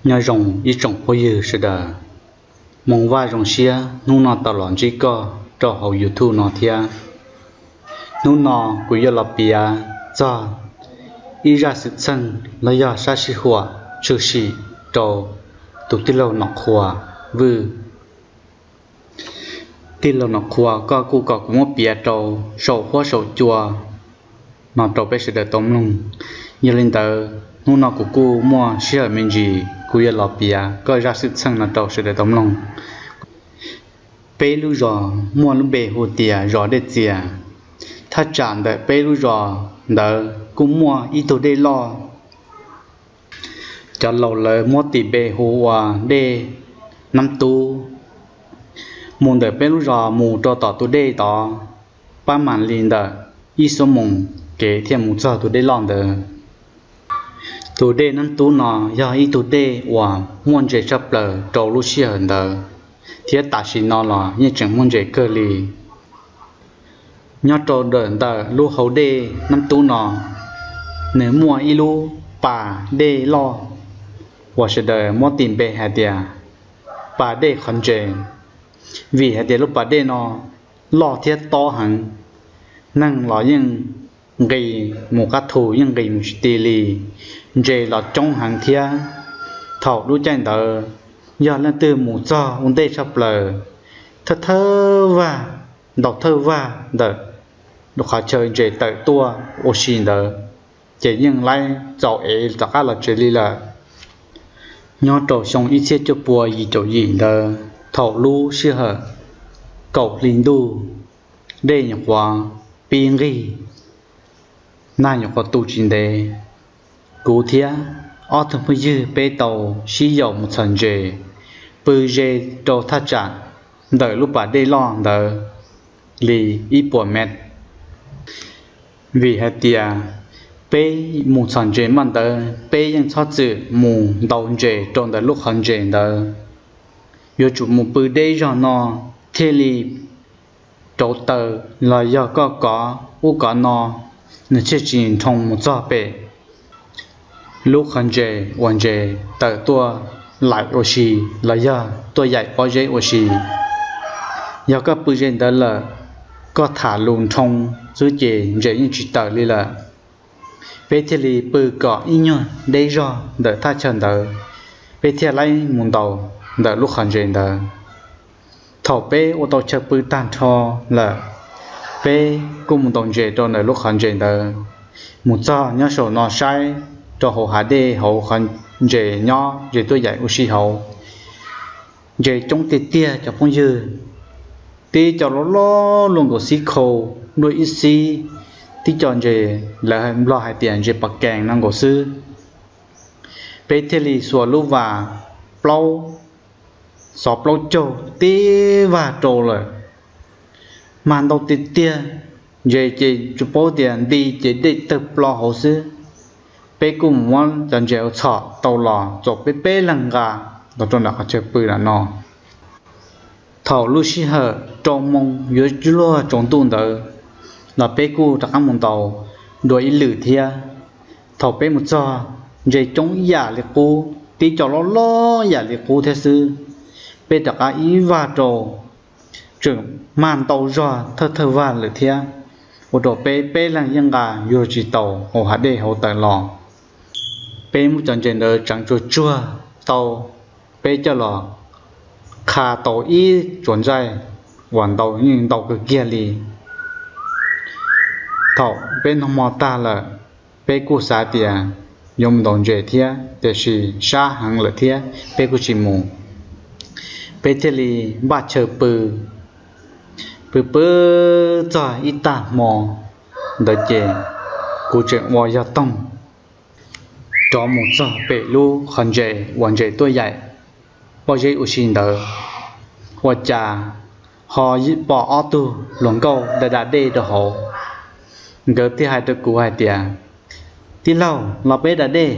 Nyob zoo ib tsoom phooj ywg sawv daws, Hmoo Vaj zoo siab hnub no tau los ntsib koj rau hauv YouTube no thiab. Hnub no kuv yuav los piav txog ib zaj xwm txheej los yog sab sij huam tshwm sim rau tus tij laug Nom Qhua Vwj. Tij laug Nom Qhua, koj kuj kom kuv muab piav rau saum huab saum cua no rau peb sawv daws tau mloog. Yog li ntawd hnub no kuv kuj muaj sij hawm me ntsis, kuv yuav los piav koj zaj xwm txheej no rau sawv daws tau mloog. Peb lub zos muaj lub npe hu tias zos Dej Txias. Thaj tsam ntawm peb lub zos ntawd kuj muaj ib tug dej loj. Cov laus lawv muab tis npe hu ua dej Nab Tub. Mus ntawm peb lub zos mus rau tom tus dej tod, pab mam li ntawm ib xuab moos kev thiaj mus txog tus dej loj ntawd. Tus dej Nab Tub no yog ib tug dej uas muaj ntses tshaj plaws rau lub sij hawm ntawd, thiab tam sim no los yeej tseem muaj ntses kawg li. Nyob rau ntawm ntawm lub hau dej Nab Tub no, nws muaj ib lub pas dej loj uas sawv daws muab tis npe hais tias pas dej qhov ntses, vim hais tias lub pas dej no loj thiab tob heev, neeg los yeej nqis mus qab thu yeej nqis mus tsis ti li, ntses los coob heev thiab. Thaum lub caij ntawd yog leej twg mus txog ua ntej tshaj plaws, thawj thawj vag, ntaus thawj vag ntawm qhov chaw ntses tawm tuaj ua si ntawd, ces yeej laib txaus ev rov qab los tsev li lawm. Nyob rau xyoo ib txhiab cuaj pua yim caum yim ntawd, thaum lub sij hawm kaum hli ntuj, dej nyuam qhuav pib nqig, nag nyuam qhuav tu tsis ntev, kuv thiab ob tug phooj ywg peb tau sib yaum mus txhom ntses pw ze rau thaj tsam ntawm lub pas dej loj ntawd li ib puas mev. Vim hais tias peb mus txhom ntses npaj ntawd peb yeej txhob txwm mus ntaus ntses rau ntawm lub qhov ntses ntawd, yuav tsum mus pw deb zog no thiaj li rauv taws los yog koj kov ub kov no, nws thiaj tsis nroo mus txog pem lub qhov ntses uas ntses tawm tuaj laim ua si los yog tuaj yaim pob zeb ua si. Yog koj pw ze ntawd lawm, koj tham lus nroo xwb ces ntses yeej tsis tawm li lawm. Peb thiaj li pw kom ib nyuag deb zog ntawm thaj chaw ntawd, peb thiaj laib mus ntaus ntawm lub qhov ntses ntawd. Thaum peb ua tau chaw pw tag nrho lawm, peb kuj mus ntaus ntses rau ntawm lub qhov ntses ntawd. Mus txog nyob saum no saib rau hauv hav dej hauv qhov ntses nyob ntses tuaj yaim ua si hauv, ntses coob tiag tiag cov phooj ywg. Tib co loj loj luaj nkaus xib khau, luaj ib xib. Tib co ntses lawv Nplog hais tias ntses pas kees no nkaus xwb. Peb thiaj li xuas lub vas plaub, xov plaub caug tib vag rau lawm, mas ntau tiag tiag. Ntses ces tsuas paub tias nti ces dej tawg plo hauv xwb. Peb kuj mus muab cov ntses txhom tau los txaus peb peb leeg nqa los rau nram qhov chaw pw nram no. Thaum lub sij hawm rau moo yuav luag tsaus ntuj ntawd los peb kuj rov qab mus ntaus dua ib lwm thiab. Thaum peb mus txog, ntses coob yam li qub, tib co loj loj yam li qub thiab xwb. Peb rov qab ib vag rau, tseem mag ntau zog thawj thawj vag lawm thiab, ua rau peb peb leeg yeej nqa yuag tsis tau hauv hav dej hauv tawm los. Peb muab cov ntses ntawd tseev tsuag tsuag tau, peb coj los qha tau ib tsuas ntxaij uas ntau yeej ntau kawg kiag li. Thaum peb noj hmo tag lawm, peb kuj xav tias yuav mus ntaus ntses thiab, tiam sis sab heev lawm thiab peb kuj tsis mus. Peb thiaj li npaj chaw pw, pw pw txog ib tag hmo ntawd ces kuv tseem ua yog toog rov mus txog pem lub qhov ntses uas ntses tuaj yaim pob zeb ua si ntawd, ua cas ho pom ob tug hluas nkauj da da dej rau hauv. Nkawd thiaj hais rau kuv hais tias, Tij laug, los peb da dej.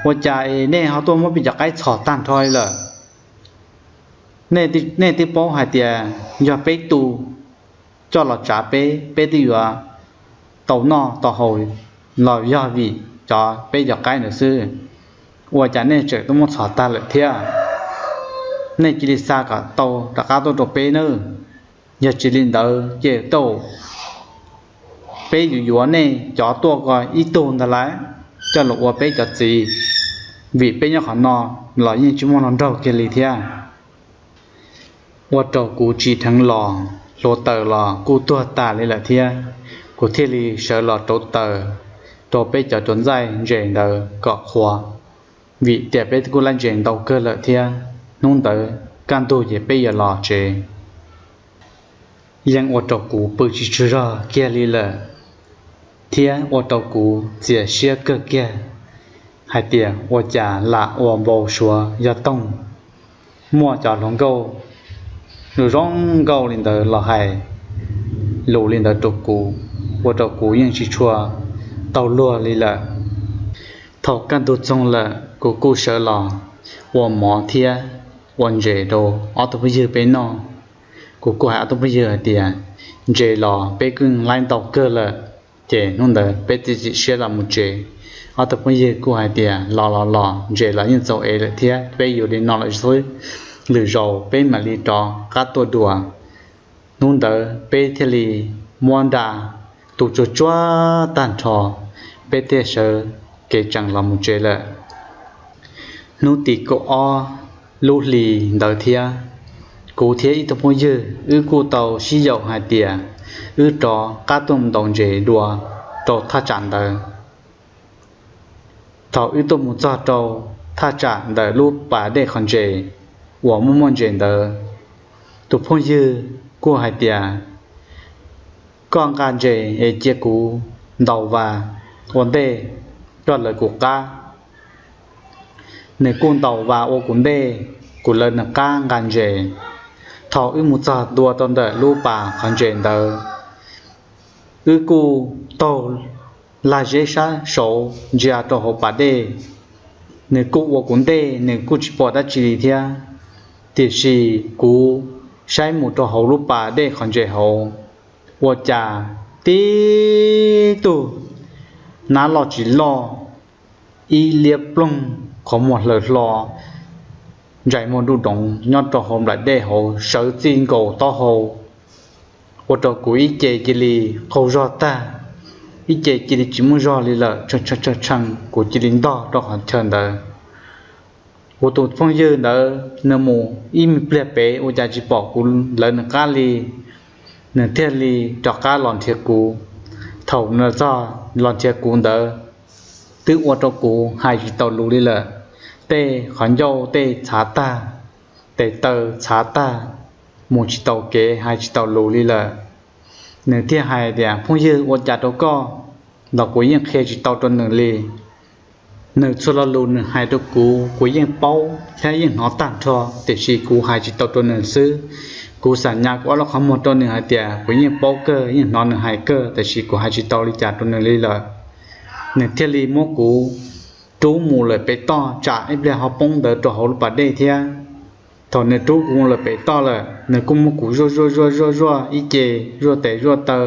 Ua cas es nej ho tuaj muab peb cov qaib txhom tag nrho li lawm? Nej twb paub hais tias yog peb tu coj los tsav peb, peb twb yuav tau noj tau haus los yog vim cov peb cov qaib ntawd xwb. Ua cas nej tseem tuaj muab txhom tag lawm thiab? Nej cia li xa kom tau rov qab tuaj rau peb nawb. Yog tsis li ntawd ces tau peb yuav yuav nej cov tuaj ko ib tug ntag lauj, coj los ua peb cov txiv, vim peb nyob qhov no los yeej tsis muaj hluas nraug kiag li thiab. Ua rau kuv tsis dheev los, hluav taws los kuj tuag tas li lawm thiab. Kuv thiaj li sawv los rauv taws rau peb cov cov ntxaij ntses ntawd kom qhuav, vim tias peb kuj laij ntses ntau kawg lawm thiab. Hnub ntawd kaj ntug ces peb yuav los tsev. Yeej ua rau kuv pw tsis tsaug zog kiag li lawm, thiab ua rau kuv txias siab kawg kiag hais tias ua cas lam ua npau suav yog toog muaj cov hluas nkauj zoo zoo nkauj li ntawd los hais lus li ntawd rau kuv, ua rau kuv yeej tsis tshua tau luag li lawm. Thaum kaj ntug txoog lawm kuv kuj sawv los ua mov thiab ua ntses rau ob tug phooj ywg peb noj. Kuv kuj hais ob tug phooj ywg hais tias, ntses los peb kuj laij ntau kawg lawm, ces hnub ntawd peb txiav txim siab los mus tsev. Ob tug phooj ywg kuj hais tias los los los, ntses los yeej txaus ev lawm thiab, peb yuav li no lawm xwb, lwm zaus peb mam li rov qab tuaj dua. Hnub ntawd peb thiaj li muab nra tu tsuag tsuag tag nrho, peb thiaj sawv kev tsees los mus tsev lawm. Hnub tim kaum ob lub hlis ntawd thiab, kuv thiab ib tug phooj ywg wb kuj tau sib yaum hais tias wb rov qab tuaj ntaus ntses dua rau thaj tsam ntawd. Thaum wb tuaj mus txog rau thaj tsam ntawm lub pas dej qhov ntses uas muaj muaj ntses ntawd, tus phooj ywg kuj hais tias, koj nqa ntses es cia kuv ntaus vas ua ntej, koj lawv kuv qab. Nws kuj ntaus vas ua kuv ntej, kuv lawv nws qab nqa ntses. Thaum wb mus txog ntua rau ntawm lub pas qhov ntses ntawd, wb kuj taug lag zeb sab saud ntsia rau hauv pas dej. Nws kuj ua kuv ntej, nws kuj tsis pom dab tsi li thiab. Tiam sis kuv saib mus rau hauv lub pas dej qhov ntses hauv, ua cas tib tug nab loj tsis loj, ib liab ploog, qhov muag hlaws hlo, ntsais muag nruj doov nyob rau hauv nplaim dej hauv sawv txij nkaus taub hau, ua rau kuv ib ce cia li qaug zog tag, ib ce cia li tsis muaj zog li lawm, tshee tshee, kuv cia li ntog rau qhov chaw ntawd. Kuv tus phooj ywg ntawd nws mus ib me pliag pem ua cas tsis pom kuv lawv nws qab li, nws thiaj li rov qab los nrhiav kuv. Thaum nws txog los nrhiav kuv ntawd, twb ua rau kuv hais tsis tau lus li lawm. Tej qhov ncauj tej txhav tag, tes taw txhav tag, mus tsis tau kev hais tsis tau lus li lawm. Nws thiaj hais tias, phooj ywg, ua cas rau koj? Los kuv yeej qhia tsis tau rau nws li. Nws txhua lo lus nws hais rau kuv, kuv yeej paub thiab yeej hnov tag nrho, tiam sis kuv hais tsis tau rau nws xwb. Kuv xam nyas kuv ob lub qhov muag rau nws hais tias kuv yeej paub kawg, yeej hnov nws hais kawg, tiam sis kuv hais tsis tau li cas rau nws li lawm. Nws thiaj li muab kuv rub mus lawm pem toj, tsam ib pliag ho poob ntawd rau hauv lub pas dej thiab. Thaum nws rub kuv mus lawm pem toj lawm, nws kuj muab kuv zuaj zuaj zuaj zuaj zuaj ib ce, zuaj tes zuaj taw,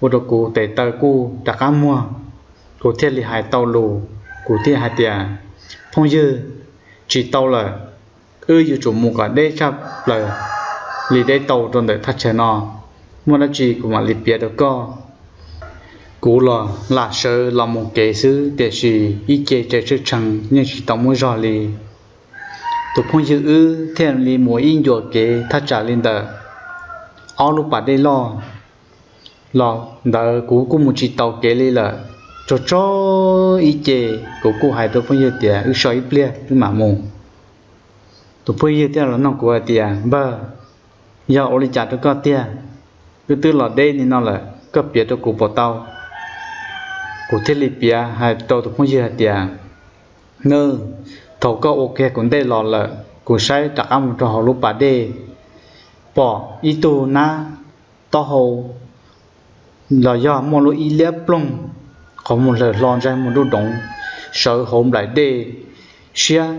ua rau kuv tes taw kuj rov qab muag. Kuv thiaj li hais tau lus, kuv thiaj hais tias, phooj ywg, tsis tau lawm, wb yuav tsum mus kom deb tshaj plaws li deb tau rau ntawm thaj chaw no, muaj dab tsi kuv mam li piav rau koj. Kuv los lam sawv los mus kev xwb, tiam sis ib ce tshee tshee yeej tsis tau muaj zog li. Tus phooj ywg wb thiaj li mus ib ncua kev thaj tsam li ntawm ob lub pas dej loj los ntawd, kuv kuj mus tsis tau kev li lawm. Tsaug tsaug ib ce, kuv kuj hais rau phooj ywg tias, wb so ib pliag wb mam mus. Tus phooj ywg thiaj los nug kuv hais tias, npawg, yog ua li cas rau koj tiag? Wb twb los deb li no lawm, koj piav rau kuv puas tau? Kuv thiaj li piav hais rau tus phooj ywg hais tias, nws, thaum koj ua kiag kuv ntej los lawm, kuv saib rov qab mus rau hauv lub pas dej, pom ib tug nab taub hau los yog muaj lub ib liab ploog, qhov muag hlaws hlo ntsais muag nruj doov, sawv hauv nplaim dej, siab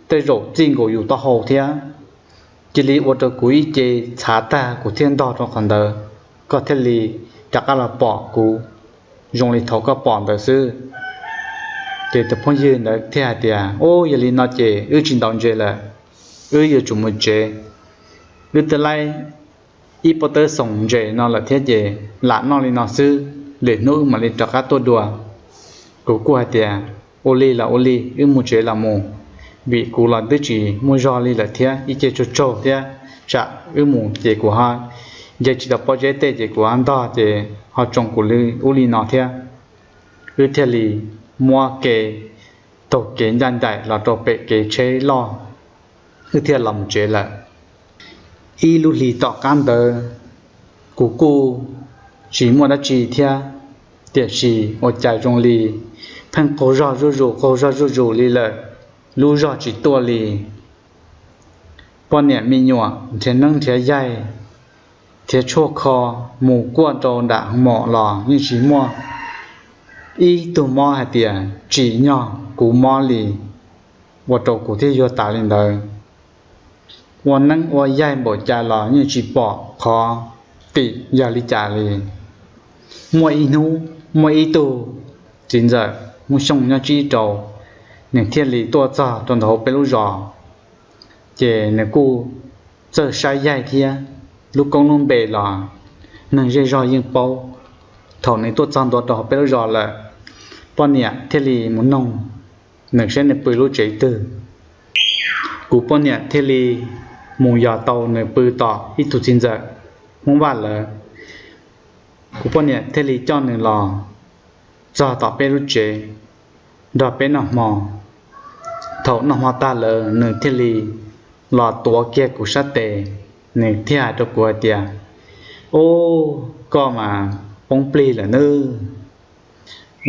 tej zaum txij nkaus yus taub hau thiab. Cia li ua rau kuv ib ce txhav tag, kuv thiaj ntog rau qhov ntawd, koj thiaj li rov qab los pom kuv zoo li thaum koj pom ntawd xwb. Ces tus phooj ywg ntawd thiaj hais tias, Ub, yog li no ces wb tsis ntaus ntses lawm, wb yuav tsum mus tsev. Wb twb laib ib pob tawb xoom ntses no lawm thiab ces lam noj li no xwb, lwm hnub wb mam li rov qab tuaj dua. Kuv kuj hais tias, Ua li los ua li, wb mus tsev los mus, vim kuv los twb tsis muaj zog li lawm thiab, ib ce tsaug tsaug thiab, tsam wb mus ces kuv ho nce tsis tau pob zeb tej ces kuv ho ntog ces ho tsoo kuv li ub li no thiab. Wb thiaj li muab kev taug kev ncaj nraim los rau pem kev tsheb loj, wb thiaj los mus tsev lawm. Ib lub hlis tom qab ntawd, kuv kuj tsis muaj dab tsi thiab, tiam sis ua cas zoo li pheej qaug zog zuj zus qaug zog zuj zus li lawm, lub zog tsis tuaj li. Poj niam me nyuam nrhiav neeb nrhiav yaig, nrhiav tshuaj kho, mus kuaj rau nram hoo maum los yeej tsis muaj ib tug mob hais tias tsim nyog kuv mob li, ua rau kuv thiaj yuag tas li ntawd. Ua neeb ua yaig npaum cas los yeej tsis pom qhov tim yog li cas li. Muaj ib hnub muaj ib tug txiv ntxawm Hmoob Xyooj nyob Tsib Rau, nws thiaj li tuaj txog rau ntawm hauv peb lub zos, ces nws kuj txawj saib yaig thiab, lub koob lub npe los neeg zej zog yeej paub. Thaum nws tuaj txog ntua rau hauv peb lub zos lawm, poj niam thiaj li mus noog nws saib nws pw lub tsev twg. Kuv poj niam thiaj li mus yos tau nws pw tom ib tug txiv ntxawm Hmoob Vaj lawv. Kuv poj niam thiaj li coj nws los txog tom peb lub tsev nrog peb noj hmo. Thaum noj hmo tag lawm nws thiaj li los tuav kiag kuv sab tes, nws thiaj hais rau kuv hais tias, Ub, koj mas poob plig lawm nawb.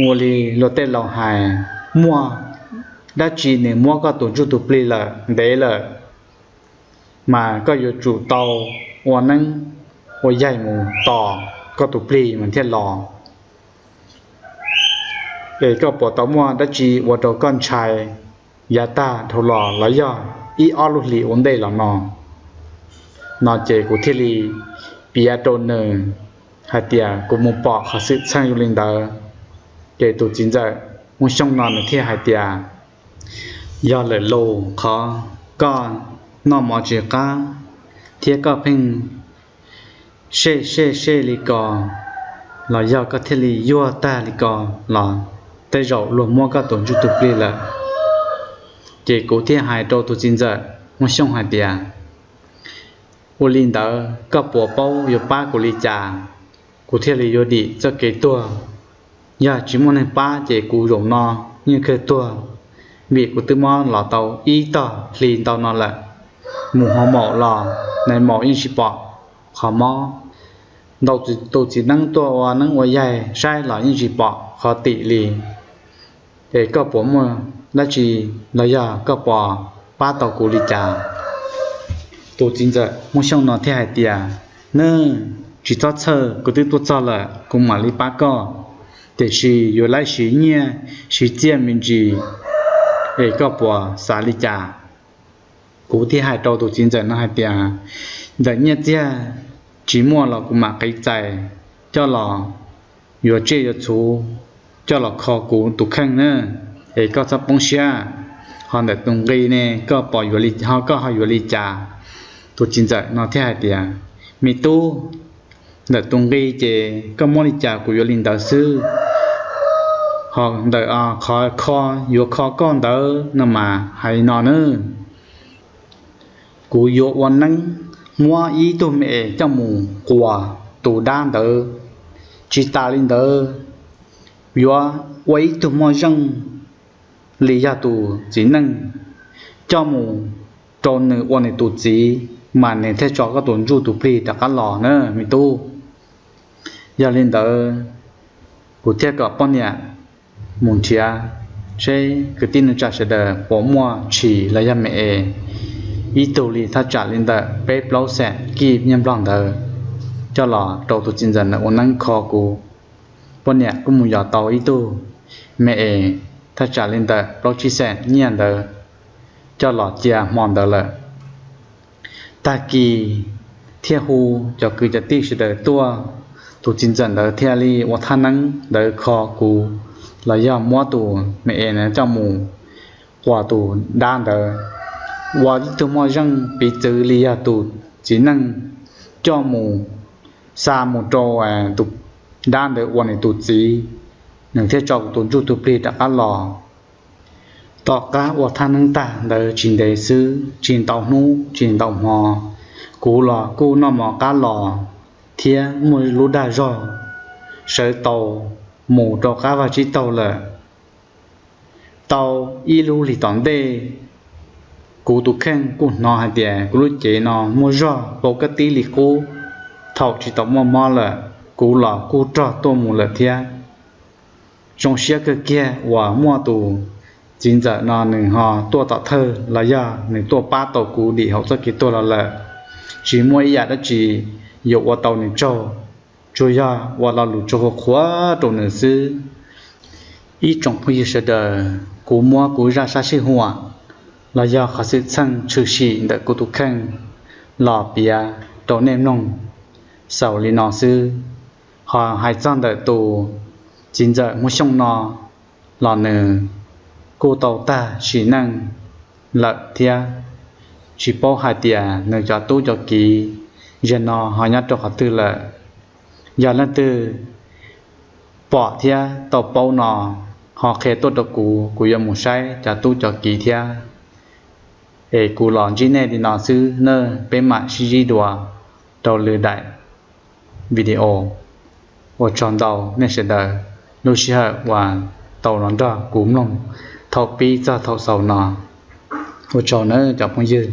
Ua li luag tej laus hais, muaj dab tsi nws muab koj tus ntsuj tus plig lawm ntev lawm, mas koj yuav tsum tau ua neeb ua yaig mus tos koj tus plig mas thiaj los. Es koj puas tau muaj dab tsi ua rau koj ntshai yav tag dhau los los yog ib ob lub hlis ua ntej los no? No ces kuv thiaj li piav rau nws hais tias kuv mus pom qhov xwm txheej zoo li ntawd. Ces tus txiv ntxawm Hmoob Xyooj no nws thiaj hais tias, Yog lawm lauj, qhov koj noj mov tsis qab thiab koj pheej sej sej sej li ko, los yog koj thiaj li yuag tag li ko los tej zaum luag muab koj tus ntsuj tus plig lawm. Ces kuv thiaj hais rau tus txiv ntxawm Hmoob Xyooj hais tias, Ua li ntawd koj puas paub yuav pab kuv li cas, kuv thiaj li yuav dim txoj kev tuag? Yog tsis muaj neeg pab ces kuv zaum no yeej kawg tuag, vim kuv twb mob los tau ib tog hli ntau no lawm. Mus hoo maum los nais maum yeej tsis pom qhov mob, ntaus tus txiv neeb tuaj ua neeb ua yaig saib los yeej tsis pom qhov tim li. Es koj puas muaj dab tsi los yog koj puas pab tau kuv li cas? Tus txiv ntxawm Hmoob Xyooj no thiaj hais tias, Neb tsis txhob txhawj, kuv twb tuaj txog lawm kuv mam li pab koj, tiam sis yuav laib siv nyiaj siv txiaj me ntsis, es koj puas xav li cas? Kuv thiaj hais rau tus txiv ntxawm no hais tias, Ntawm nyiaj txiag tsis muaj los kuv mam qiv txais coj los yuav tsiaj yuav txhu coj los kho kuv tus kheej na, es koj txhob poob siab. Ho ntawm tus nqi ne, koj pom yuav li, ho koj ho yuav li cas? Tus txiv ntxawm no thiaj hais tias, Me tub, ntawm tus nqi ces koj muab li cas kuv yuav li ntawd xwb. Ho ntawm qhov kho, yuav kho koj ntawd no mas hais li no nawb, kuv yuav ua neeb muab ib tug me es coj mus quas tus dab ntawd. Tsis tas li ntawd, yuav ua ib tug moj zeej li yog tus txiv neej coj mus rau nws ua nws tus txiv, mas nws thiaj tso koj tus ntsuj tus plig rov qab los na me tub. Yog li ntawd, kuv thiaj kom poj niam mus nrhiav seb kwv tij neej tsa sawv daws puas muaj tshis los yog me es ib tug li thaj tsam li ntawm peb plaub xeem kij nyiaj nplog ntawd coj los rau tus txiv ntxawm ntawd ua neeb kho kuv. Poj niam kuj mus yos tau ib tug me es thaj tsam li ntawm plaub tsib xeem nyiaj ntawd coj los cia hmo ntawd lawm. Tag kis thiaj hu cov kwv cov tij sawv daws tuaj, tus txiv ntxawm ntawd thiaj li ua thaj neeb ntawd kho kuv los yog muab tus me es ntawd coj mus quas tus dab ntawd ua ib tug moj zeej piv txwv li yog tus txiv neej coj mus xa mus rau tus dab ntawd ua nws tus txiv, nws thiaj tso kuv tus ntsuj tus plig rov qab los. Tom qab ua thaj neeb tag ntawd tsis ntev xwb, tsis ntau hnub tsis ntau hmo, kuv los kuj noj mov qab los thiab muaj lub dag zog sawv tau mus rau qab vaj tsib taug lawm. Tau ib lub hlis tom ntej, kuv tus kheej kuj hnov hais tias kuv lub cev no muaj zog pau kab tib li qub. Thaum tsis tau muaj mob lawm, kuv los kuj rog tuaj mus lawm thiab. Zoo siab kawg kiag uas muaj tus txiv ntxawm no nws ho tuaj tom thawj los yog nws tuaj pab tau kuv dim hauv txoj kev tuag los lawm. Tsis muaj ib yam dab tsi yuav ua tau nws tsaug, tsuas yog ua lo lus tsaug qhuav qhuav rau nws xwb. Ib tsoom phooj ywg sawv daws, kuv muab kuv zaj sab sij huam los yog qhov xwm txheej tshwm sim ntawm kuv tus kheej los piav rau nej mloog xaus li no xwb. Ho hais txog ntawm tus txiv ntxawm Hmoob Xyooj no los nws kuj tau tag sim neej lawm thiab. Tsis paub hais tias nws cov tub cov kiv zaum no ho nyob rau qhov twg lawm. Yog leej twg pom thiab tau paub no ho qhia tuaj rau kuv, kuv yuav mus saib cov tub cov kiv thiab. Es kuv los ntsib nej li no xwb nawb, peb mam sib ntsib dua rau lwm daim video. Ua tsaug ntau nej sawv daws lub sij hawm uas tau los nrog kuv mloog thaum pib txog thaum xaus no. Ua tsaug nawb cov phooj ywg.